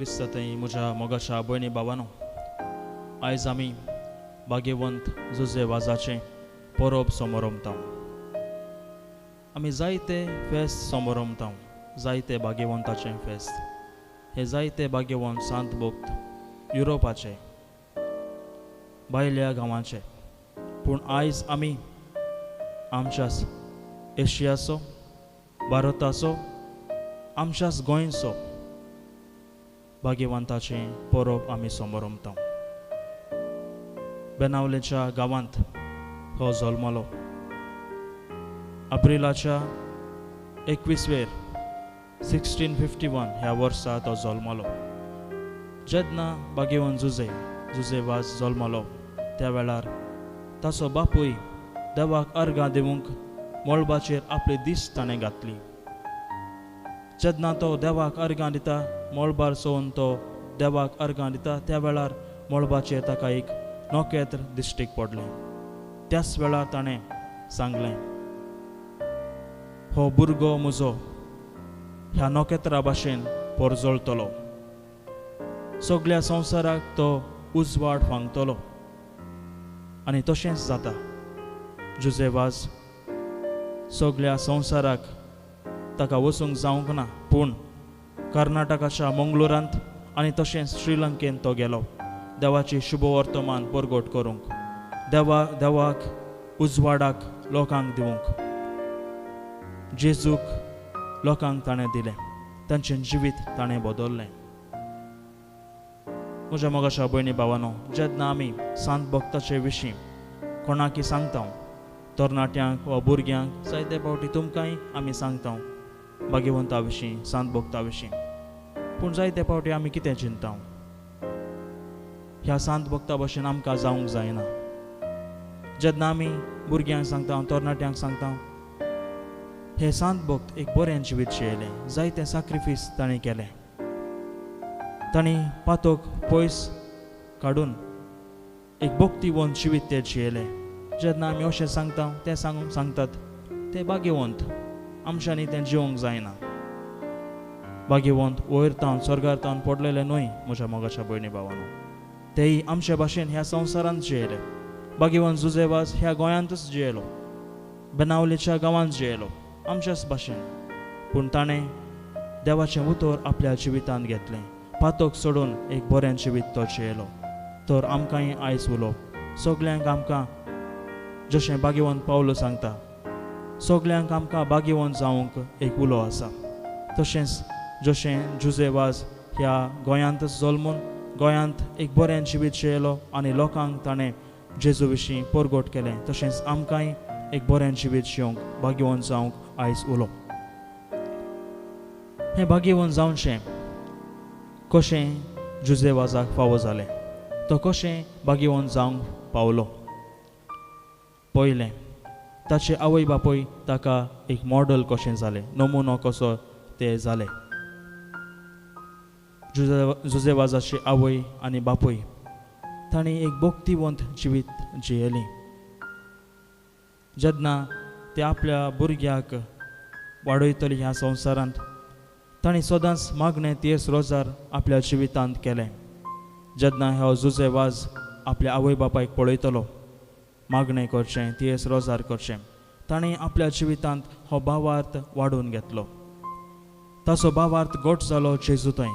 क्रिस्तांतय म्हज्या मोगाच्या भयणी भावानो, आयज आमी भाग्यवंत जुजे वाजाचें परब समोरमता. आमी जायते फेस्त समोरमता, जायते भाग्यवंताचें फेस्त. हे जायते भाग्यवंत सांत भक्त युरोपाचे, भायल्या गांवांचे, पूण आयज आमी आमच्याच एशियाचो, भारताचो, आमच्याच गोंयचो भाग्यवंताचें परब आमी समोरमता. बेनावलेच्या गांवांत हो जल्मलो. एप्रिलाच्या 21वेर 1651 ह्या वर्सा तो जल्मलो. जेन्ना भाग्यवंत जुजे वाज जल्मलो त्या वेळार ताचो बापूय देवाक अर्गां दिवंक मळबाचेर आपली दीस ताणें घातली. जेन्ना तो देवाक अर्गां दिता, मळबार सोवन तो देवाक अर्गां दिता, त्या वेळार मळबाचेर ताका एक नखेत्र दिश्टीक पडलें. त्याच वेळार ताणें सांगलें, हो भुरगो म्हजो ह्या नखेत्रा भाशेन परजळटलो, सगळ्या संवसाराक तो उजवाड फांगतलो. आनी तशेंच जाता. जुजे वाज सगळ्या संवसाराक ताका वचूंक जावंक ना, पूण कर्नाटकाच्या मंगळुरांत आनी तशेंच श्रीलंकेंत तो गेलो देवाची शुभवर्तमान परगट करूंक, देवाक उजवाडाक लोकांक दिवंक. जेजूक लोकांक ताणें दिलें, तांचें जिवीत ताणें बदललें. म्हज्या मोगाच्या भयणी भावानो, जेन्ना आमी सांत भक्ताचे विशीं कोणाकी सांगता, तरणाट्यांक वा भुरग्यांक, जायते फावटी तुमकांय आमी सांगता भाग्यवंता विशीं, सांत भक्ता विशीं, पूण जायते फावटी आमी कितें चिंता, ह्या सांत भक्ता भशेन आमकां जावंक जायना. जेन्ना आमी भुरग्यांक सांगता, तरणाट्यांक सांगता, हे सांत भक्त एक बरें जिवीत जियेलें, जायते साक्रिफीस ताणें केलें, तांणी पातोक पयस काडून एक भक्तिवंत जिवीत ते जियेलें. जेन्ना आमी अशें सांगता, तें सांगतात ते भाग्यवंत, आमच्यांनी तें जिवंक जायना. भाग्यवंत वयर तावन स्वर्गार तावन पडलेले न्हय म्हज्या मोगाच्या भयणी भावानो, तेय आमचे भाशेन ह्या संवसारांत जियेले. भाग्यवंत जुजे वाज ह्या गोंयांतच जियेलो, बेनावलेच्या गांवांत जियेलो आमच्याच भाशेन, पूण ताणें देवाचें उतर आपल्या जिवितांत घेतलें, पातक सोडून एक बरें जिवीत तो जियेलो. तर आमकांय आयज उलोवप सगल्यांक आमकां जशें भाग्यवंत पावलो सांगता, सगल्यांक आमकां भाग्यवंत जावंक एक उलो आसा. तशेंच जशें जुजे वाज ह्या गोंयांतच जल्मून गोंयांत एक बरें जिवीत जियेलो आनी लोकांक ताणें जेजू विशीं परगट केलें, तशेंच आमकांय एक बरें जिवीत जिवंक भाग्यवंत जावंक आयज उलो. हें भाग्यवंत जावचें कशें जुजे वाजाक फावो जालें, तो कशें भाग्यवंत जावंक पावलो? पयलें, ताचे आवय बापूय ताका एक मॉडल कशें जालें, नमुनो कसो ते जाले. जुजे वाजाची आवय आनी बापूय तांणी एक भक्तिवंत जिवीत जियेली. जेन्ना ते आपल्या भुरग्याक वाडयतली ह्या संवसारांत, तांणी सदांच मागणें तेर्स रोजार आपल्या जिवितांत केलें. जेन्ना हो जुजे वाज आपल्या आवय बापायक पळयतलो, मागणें करचें, तेर्स रोजार करचें, ताणें आपल्या जिवितांत हो भावार्थ वाडोवन घेतलो. ताचो भावार्थ घट जालो जेजू थंय,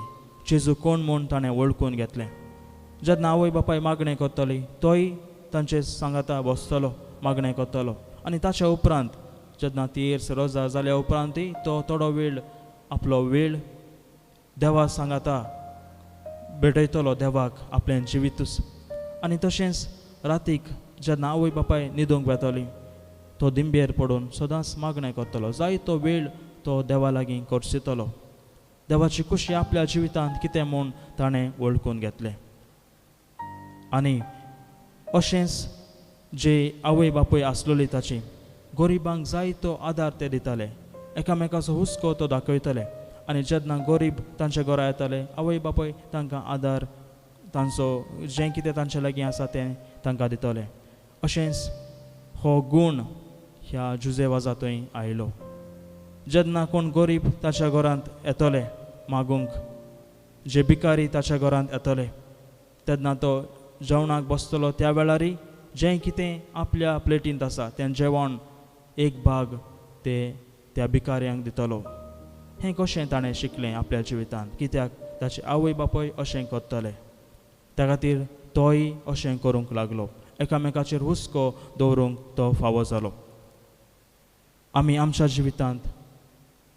जेजू कोण म्हूण ताणें वळखून घेतलें. जेन्ना आवय बापाय मागणें करतली, तोय तांचे सांगाता बसतलो, मागणें करतलो. आनी ताच्या उपरांत जेन्ना तेर्स रोजार जाल्या उपरांतय तो थोडो वेळ आपलो वेळ देवा सांगाता भेटयतलो, देवाक आपलें जिवितूच. आनी तशेंच रातीक जेन्ना आवय बापाय न्हिदूंक वेतली, तो दिंबेर पडून सदांच मागणें करतलो, जायतो वेळ तो देवा लागीं करसितलो. देवाची खुशी आपल्या जिवितांत कितें म्हूण ताणें वळखून घेतलें. आनी अशेंच जे आवय बापूय आसलोली ताची, गरिबांक जायतो आदार ते दिताले, एकामेकाचो हुस्को तो दाखयतले. आनी जेन्ना गरीब तांच्या घरा येताले, आवय बापूय तांकां आदार, तांचो जें कितें तांचे लागीं आसा तें तांकां दितले. अशेंच हो गूण ह्या जुजे वाजा थंय आयलो. जेन्ना कोण गरीब ताच्या घरांत येतले मागूंक, जे भिकारी ताच्या घरांत येतले तेन्ना तो जेवणाक बसतलो त्या वेळारय जें कितें आपल्या प्लेटींत आसा तें जेवण एक भाग ते त्या भिकाऱ्यांक दितलो. हें कशें ताणें शिकलें आपल्या जिवितांत? कित्याक ताचे आवय बापूय अशें करतले, त्या खातीर तोय अशें करूंक लागलो. एकामेकाचेर हुस्को दवरूंक तो फावो जालो. आमी आमच्या जिवितांत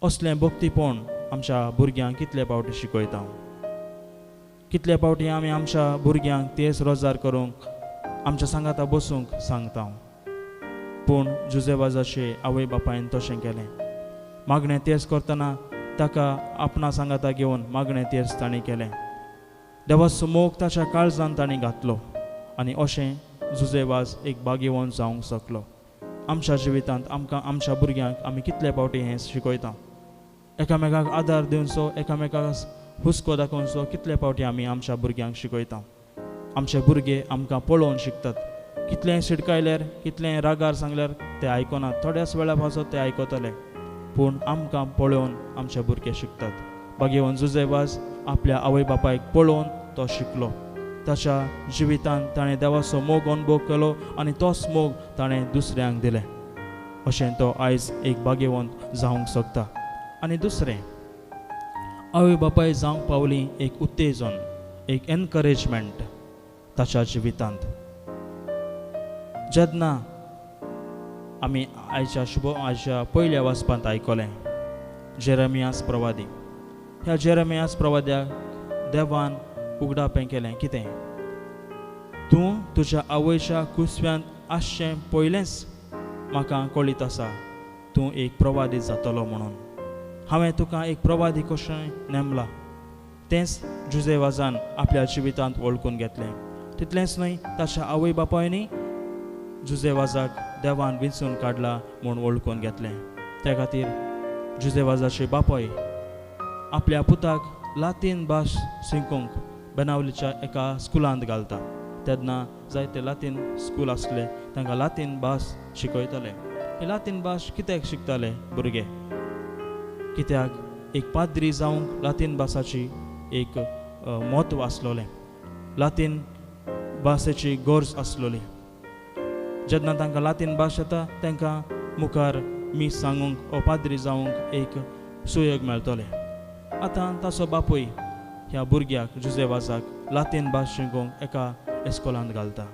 असलें भक्तीपण आमच्या भुरग्यांक कितले फावटी शिकयता? कितले फावटी आमी आमच्या भुरग्यांक तेज रोजार करूंक आमच्या सांगाता बसूंक सांगता? पूण जुजेवाजाचे आवय बापायन तशें केलें. मागणें तेज करतना ताका आपणा सांगाता घेवन मागणें तेज ताणें केलें. देवाचो मोग ताच्या काळजान ताणें घातलो आनी अशें जुजेवाज एक भाग्यवंत जावंक शकलो. आमच्या जिवितांत आमकां आमच्या भुरग्यांक आमी कितले फावटी हें शिकयता? एकामेकाक आदार दिवचो, एकामेकाक हुस्को दाखोवचो कितले फावटी आमी आमच्या भुरग्यांक शिकयता? आमचे भुरगे आमकां पळोवन शिकतात. कितलें शिडकायल्यार, कितलें रागार सांगल्यार ते आयकनात, थोड्याच वेळा पासत ते आयकतले, पूण आमकां पळोवन आमचे भुरगे शिकतात. भाग्यवंत जुजेवाज आपल्या आवय बापायक पळोवन तो शिकलो. ताच्या जिवितांत ताणें देवाचो मोग अनुभव केलो आनी तोच मोग ताणें दुसऱ्यांक दिलें. अशें तो आयज एक भाग्यवंत जावंक शकता. आनी दुसरें, आवय बापाय जावंक पावली एक उत्तेजन, एक एनकरेजमेंट ताच्या जिवितांत. जेन्ना आमी आयच्या पयल्या वाचपांत आयकलें जेरेमियास प्रवादी, ह्या जेरेमियास प्रवाद्याक देवान उगडापें केलें कितें? तूं तुज्या आवयच्या कुसव्यांत आसचें पयलेंच म्हाका कळीत आसा तूं एक प्रवादी जातलो म्हणून. हांवें तुका एक प्रवादी कशें नेमला. तेंच जुजेवाजान आपल्या जिवितांत वळखून घेतलें. तितलेंच न्हय, ताच्या आवय बापायनी जुजेवाजाक देवान विंचून काडला म्हूण वळखून घेतलें. त्या खातीर जुजेवाजाचे बापाय आपल्या पुताक लातीन भास शिकोवंक बेनावलीच्या एका स्कुलांत घालता. तेन्ना जायते लातीन स्कूल आसले, तांकां लातीन भास शिकयताले. ही लातीन भास कित्याक शिकताले भुरगे? कित्याक एक पाद्री जावंक लातीन भासाची एक म्हत्व आसलोलें, लातीन भाशेची गरज आसलोली. जेन्ना तांकां लातीन भास येता तांकां मुखार मीस सांगूंक ओ पाद्री जावंक एक सुयोग मेळटलें. आतां ताचो बापूय ह्या भुरग्याक जुजेवाजाक लातीन भास शिकोवंक एका इस्कोलांत घालता.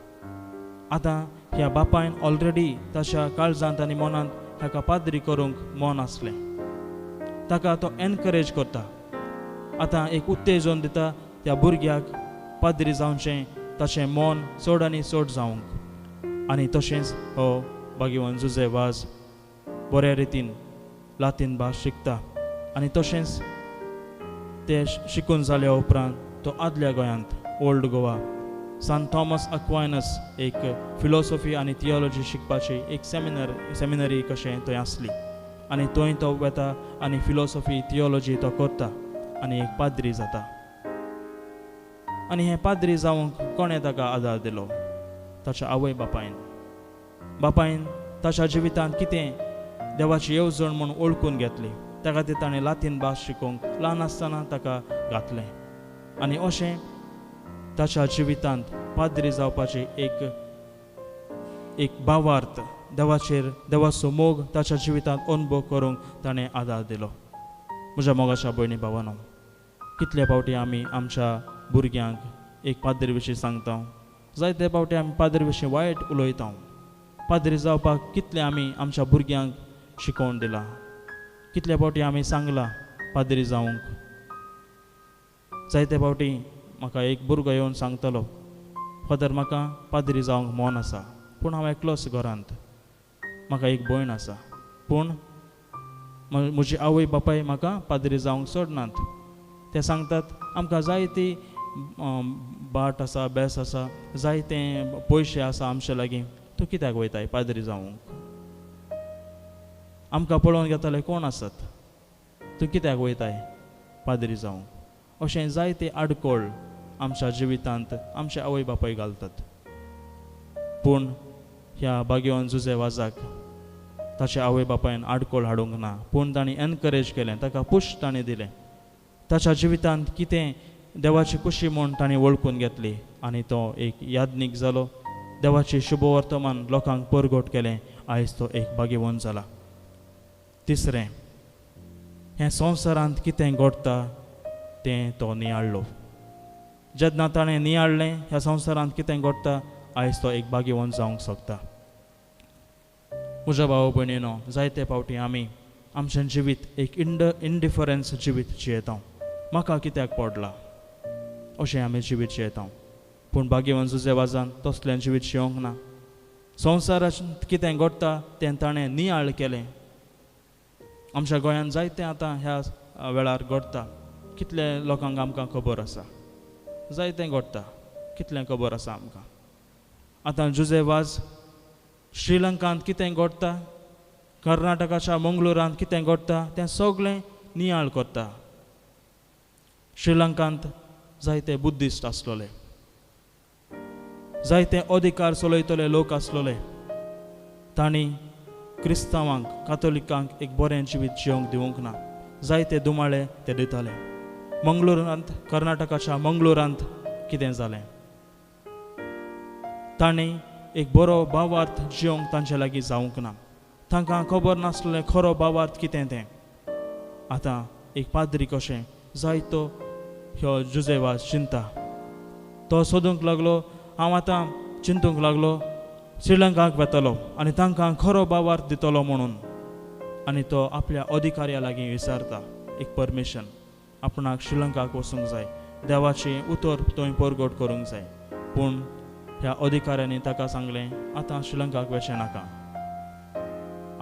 आतां ह्या बापायन ऑलरेडी ताच्या काळजांत आनी मनांत हाका पाद्री करूंक मन आसलें, ताका तो एनकरेज करता. आतां एक उत्तेजन दिता त्या भुरग्याक पाद्री जावचें, ताचें मन चड आनी चड जावंक. आनी तशेंच हो भाग्यवंत जुजेवाज बऱ्या रितीन लातीन भास शिकता आनी तशेंच ते शिकून जाल्या उपरांत तो आदल्या गोंयांत ओल्ड गोवा सान थॉमस अक्वायनस एक फिलोसॉफी आनी थियोलॉजी शिकपाची एक सेमिनरी कशें थंय आसली आनी थंय तो वता आनी फिलोसॉफी थियोलॉजी तो करता आनी एक पाद्री जाता. आनी हें पाद्री जावंक कोणें ताका आदार दिलो? ताच्या आवय बापायन. बापायन ताच्या जिवितांत कितें देवाची येवजण म्हूण वळखून घेतली, त्या खातीर ताणें लातीन भास शिकोवंक ल्हान आसतना ताका घातलें आनी अशें ताच्या जिवितांत पाद्री जावपाची एक एक भावार्थ, देवाचेर देवाचो मोग ताच्या जिवितांत अनुभव करूंक ताणें आदार दिलो. म्हज्या मोगाच्या भयणी भावानो, कितले फावटी आमी आमच्या भुरग्यांक एक पाद्री विशीं सांगता, जायते फावटी आमी पाद्री विशीं वायट उलयता. पाद्री जावपाक कितले आमी आमच्या भुरग्यांक शिकोवन दिलां, कितले फावटी आमी सांगलां पाद्री जावंक. जायते फावटी म्हाका एक भुरगो येवन सांगतलो, फादर म्हाका पाद्री जावंक मन आसा, पूण हांव एकलोच घरांत, म्हाका एक भयण आसा, पूण म्हजी आवय बापाय म्हाका पाद्री जावंक सोडनात. ते सांगतात आमकां जायती बाट आसा, बेस आसा, जायते पयशे आसा आमचे लागीं, तूं कित्याक वयताय पाद्री जावंक? आमकां पळोवन घेतले कोण आसत, तूं कित्याक वयताय पाद्री जावंक? अशें जायते आडखळ आमच्या जिवितांत आमचे आवय बापाय घालतात. पूण ह्या भाग्यवान जुजे वाजाक ताच्या आवय बापायन आडखळ हाडूंक ना, पूण तांणी एनकरेज केलें, ताका पुश ताणें दिलें. ताच्या जिवितांत कितें देवाची कुशी म्हूण ताणें वळखून घेतली आनी तो एक याज्ञीक जालो. देवाचे शुभवर्तमान लोकांक परगट केलें. आयज तो एक भाग्यवंत जाला. तिसरें, हें संवसारांत कितें घडटा तें तो नियाळ्ळो. जेन्ना ताणें नियाळ्ळें ह्या संवसारांत कितें घडटा, आयज तो एक भाग्यवंत जावंक शकता. म्हज्या भाव भयणीनो, जायते फावटी आमी आमचें जिवीत एक इंडिफरन्स जिवीत जियेता. म्हाका कित्याक पडला अशें आमी जिवीत जियेता. पूण भाग्यवंत जुझे वाजान तसलें जिवीत जियोंक ना. संवसारांत कितें घडटा तें ताणें नियाळ केलें. आमच्या गोंयांत जायतें आतां ह्या वेळार घडटा, कितले लोकांक आमकां खबर आसा. जायतें घडटा, कितलें खबर आसा आमकां. आतां जुझे वाज श्रीलंकांत कितें घडटा, कर्नाटकाच्या मंगळुरांत कितें घडटा तें सगळें नियाळ करता. श्रीलंकांत जायते बुद्धिस्ट आसलोले, जायते अधिकार चलयतले लोक आसलोले. तांणी क्रिस्तांवांक, कातोलिकांक एक बरें जिवीत जिवंक दिवंक ना. जायते दुमाळे ते दिताले. मंगळुरांत, कर्नाटकाच्या मंगळुरांत कितें जालें, तांणी एक बरो भावार्थ जिवंक तांचे लागीं जावंक ना. तांकां खबर नासलें खरो भावार्थ कितें तें. आतां एक पाद्री कशें जायतो ह्यो जुझे वाज चिंता तो सोदूंक लागलो. हांव आतां चिंतूंक लागलो श्रीलंकाक वेतलो आनी तांकां खरो भावार्थ दितलो म्हणून. आनी तो आपल्या अधिकाऱ्या लागीं विचारता एक परमिशन, आपणाक श्रीलंकाक वचूंक जाय, देवाचें उतर थंय परगट करूंक जाय. पूण ह्या अधिकाऱ्यांनी ताका सांगलें, आतां श्रीलंकाक वचें नाका,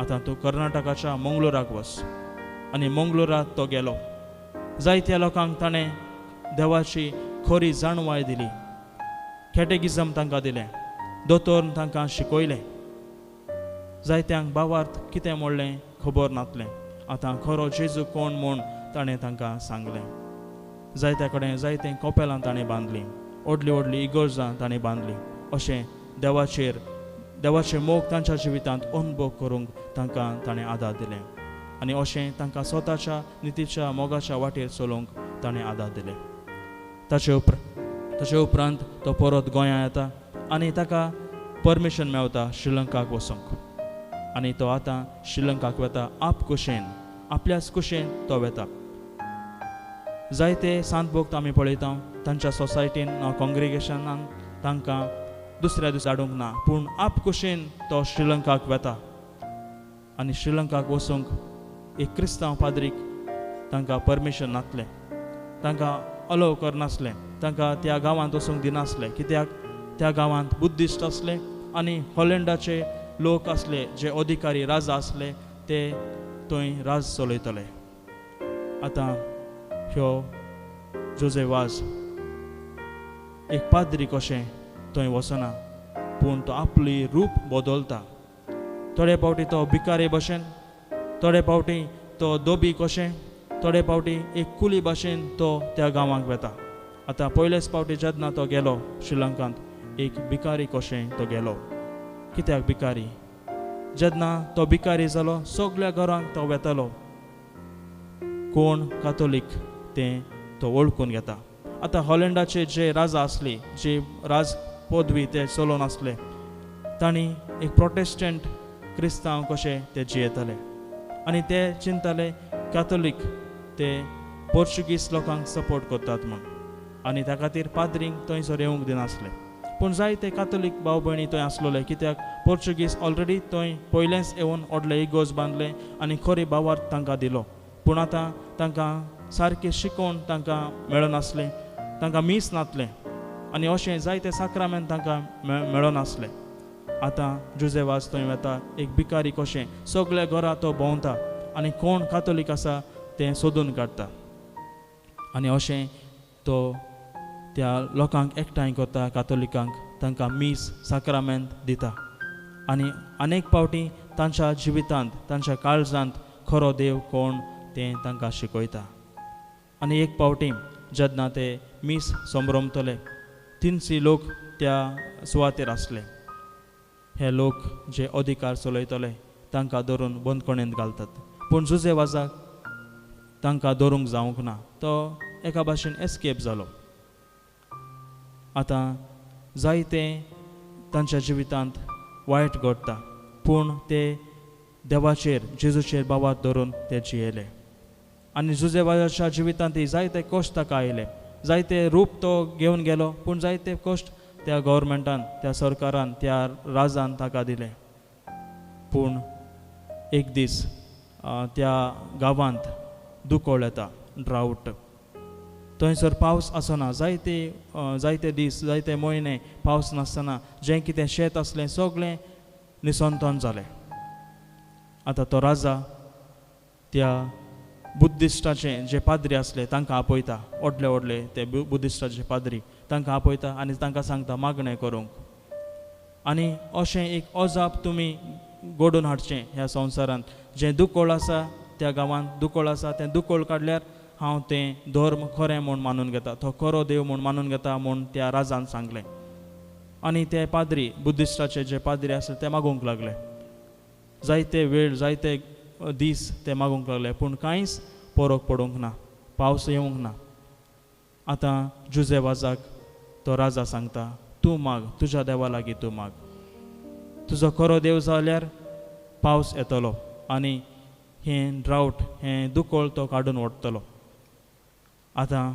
आतां तूं कर्नाटकाच्या मंगळुराक वच. आनी मंगळुराक तो गेलो. जायत्या लोकांक ताणें देवाची खरी जाणवाय दिली, कॅटेगिजम तांकां दिलें, दोतोर तांकां शिकयलें. जायत्यांक भावार्थ कितें म्हणलें खबर नासलें. आतां खरो जेजू कोण म्हूण ताणें तांकां सांगलें. जायत्या कडेन जायते कोपेलां ताणें बांदलीं, व्हडलीं व्हडलीं इगर्जां ताणें बांदलीं. अशें देवाचेर, देवाचे मोग तांच्या जिवितांत अनुभव करूंक तांकां ताणें आदार दिलें. आनी अशें तांकां स्वताच्या नितीच्या मोगाच्या वाटेर चलोवंक ताणें आदार दिलें. ताचे उपरांत तो परत गोंया येता आनी ताका परमिशन मेवता श्रीलंकाक वचूंक. आनी तो आतां श्रीलंकाक वता आप कुशेन, आपल्याच कुशेन तो वता. जायते सांत भक्त आमी पळयता तांच्या सोसायटीन कॉंग्रिगेशनान तांकां दुसऱ्या दिसा हाडूंक ना, पूण आप कुशेन तो श्रीलंकाक वता. आनी श्रीलंकाक वचूंक एक क्रिस्तांव पाद्रीक तांकां परमिशन नासलें, तांकां अलोव करनासलें, तांकां त्या गांवांत वचूंक दिनासलें. कित्याक त्या गांवांत बुद्धिस्ट आसले आनी हॉलंडाचे लोक आसले, जे अधिकारी राजा आसले ते थंय राज चलयतले. आतां ह्यो जुझे वाज एक पाद्री कशें थंय वचना, पूण तो आपली रूप बदलता. थोडे फावटी तो भिकारी भशेन, थोडे फावटी तो दोबी कशें, थोडे फावटी एक कुली भाशेन तो त्या गांवांक वता. आतां पयलेच फावटी जेन्ना तो गेलो श्रीलंकांत, एक भिकारी कशें तो गेलो. कित्याक भिकारी? जेन्ना तो भिकारी जालो सगळ्या घरांक तो वेतालो. कोण कातोलीक तें तो वळखून घेता. आतां हॉलंडाचे जे राजा आसले, जे राज पदवी ते चलोवन आसले, तांणी एक प्रोटेस्टंट क्रिस्तांव कशे ते जियेताले आनी ते चिंताले कातोलीक ते पोर्चुगीज लोकांक सपोर्ट करतात म्हूण. आनी त्या खातीर पाद्रींक थंयसर येवंक दिनासले. पूण जायते कातोलीक भाव भयणी थंय आसलोले, कित्याक पोर्चुगीज ऑलरेडी थंय पयलेंच येवन व्हडले इगोर्ज बांदले आनी खरी भावार्थ तांकां दिलो. पूण आतां तांकां सारकें शिकोवन तांकां मेळनासलें, तांकां मीस नासलें आनी अशें जायते साक्रामेंत तांकां मेळनासलें. आतां जुझे वाज थंय वता एक भिकारी कशें, सगल्या घरा तो भोंवता आनी कोण कातोलीक आसा तें सोदून काडटा. आनी अशें तो त्या लोकांक एकठांय करता, कातोलिकांक, तांकां मीस साक्रामेंत दिता. आनी अनेक फावटी तांच्या जिवितांत, तांच्या काळजांत खरो देव कोण तें तांकां शिकयता. आनी एक फावटी जेन्ना ते मीस संभ्रमतले, 300 लोक त्या सुवातेर आसले. हे लोक जे अधिकार चलयतले तांकां धरून बंदखणींत घालतात. पूण जुझे वाजाक तांकां धरूंक जावंक ना, तो एका भाशेन एस्केप जालो. आतां जायते तांच्या जिवितांत वायट घडटा, पूण ते देवाचेर जेजूचेर भावार्थ धरून ते जियेले. आनी जुजे वाजाच्या जिवितांत जायते कश्ट ताका आयले, जायते रूप तो घेवन गेलो, पूण जायते कश्ट त्या गव्हर्मेंटान, त्या सरकारान, त्या राजान ताका दिले. पूण एक दीस त्या गांवांत दुकळ येता, ड्रावट. थंयसर पावस आसना, जायते जायते दीस, जायते म्हयने पावस नासतना जें कितें शेत आसलें सगळें निसंतन जालें. आतां तो राजा त्या बुद्धिस्टाचे जे पाद्री आसले तांकां आपयता, व्हडले व्हडले ते बुद्धिस्टाचे पाद्री तांकां आपयता आनी तांकां सांगता मागणें करूंक, आनी अशें एक अजाप तुमी घडोवन हाडचें ह्या संवसारांत. जें दुकळ आसा त्या गांवांत दुकळ आसा, तें दुकळ काडल्यार हांव तें धर्म खरें म्हूण मानून घेता, तो खरो देव म्हूण मानून घेता म्हूण त्या राजान सांगलें. आनी ते पाद्री, बुद्धिस्टाचे जे पाद्री आसले ते मागूंक लागले, जायते वेळ जायते दीस ते मागूंक लागले, पूण कांयच फरक पडूंक ना, पावस येवंक ना. आतां जुजे वाजाक तो राजा सांगता, तूं माग, तुज्या देवा लागीं तूं माग, तुजो खरो देव जाल्यार पावस येतलो आनी हें ड्रावट, हें दुकळ तो काडून वडटलो. आतां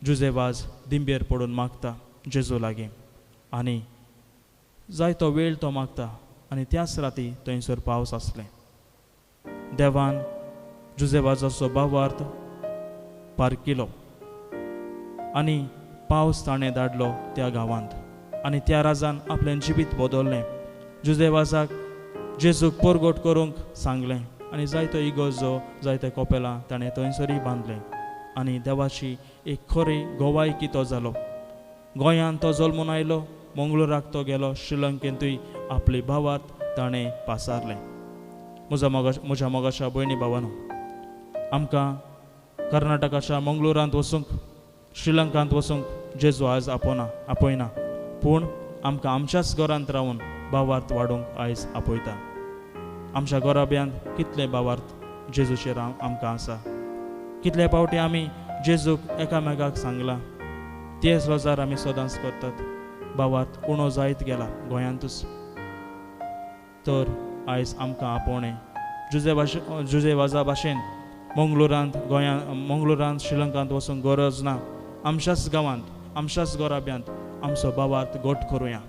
जुजे वाज दिंबेर पडून मागता जेजू लागीं आनी जायतो वेळ तो मागता आनी त्याच राती थंयसर पावस आसलें. देवान जुजे वाजाचो भावार्थ पारखिलो आनी पावस ताणें धाडलो त्या गांवांत आनी त्या राजान आपलें जिवीत बदललें. जुजे वाजाक जेजूक परगट करूंक सांगलें आनी जायतो इगर्जो, जायते कोपेलां ताणें थंयसरूय बांदलें आनी देवाची एक खरी गोवायकी तो जालो. गोंयांत तो जल्मून आयलो, मंगळुराक तो गेलो, श्रीलंकेंतूय आपली भावार्थ ताणें पासारलें. म्हज्या मोगाच्या भयणी भावानो, आमकां कर्नाटकाच्या मंगळुरांत वचूंक, श्रीलंकांत वचूंक जेजू आयज आपयना, पूण आमकां आमच्याच घरांत रावन भावार्थ वाडोवंक आयज आपयता. आमच्या घराब्यांत कितले भावार्थ जेजूचेर आमकां आसा, कितले फावटी आमी जेजूक एकामेकाक सांगलां, तेच रोजार आमी सदांच करतात. भावार्थ उणो जायत गेला गोंयांतूच. तर आयज आमकां आपोवणें जुजे वाजा भाशेन मंगळुरांत, गोंयांत, मंगळुरांत, श्रीलंकांत वचूंक गरज ना. आमच्याच गांवांत, आमच्याच घराब्यांत आमचो भावार्थ घट करुया.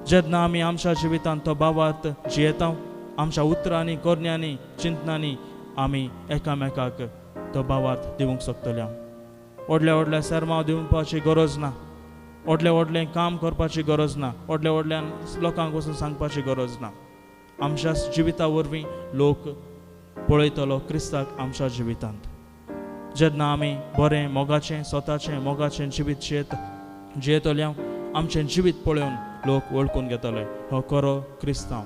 जेन्ना आमी आमच्या जिवितांत तो भावार्थ जियेता, आमच्या उतरांनी, करण्यांनी, चिंतनांनी आमी एकामेकाक तो भावार्थ दिवंक शकतले. व्हडल्या व्हडल्या सेर्मांव दिवपाची गरज ना, व्हडलें व्हडलें काम करपाची गरज ना, व्हडल्या व्हडल्यान लोकांक वचून सांगपाची गरज ना. आमच्या जिविता वरवीं लोक पळयतलो क्रिस्ताक आमच्या जिवितांत. जेन्ना आमी बरें मोगाचें, स्वताचें मोगाचें जिवीत जियेतले, आमचें जिवीत पळोवन लोक वळखून घेतले हो खरो क्रिस्तांव,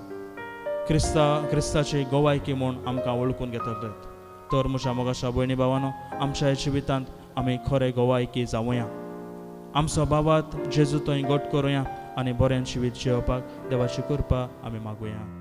क्रिस्ताची गोवायकी म्हूण आमकां वळखून घेतले. तर म्हज्या मोगाच्या भयणी भावानो, आमच्या जिवितांत आमी खरे गोवायकी जावया, आमचो भावार्थ जेजू थंय घट करुया आनी बरें जिवीत जियोवपाक देवाची कृपा आमी मागुया.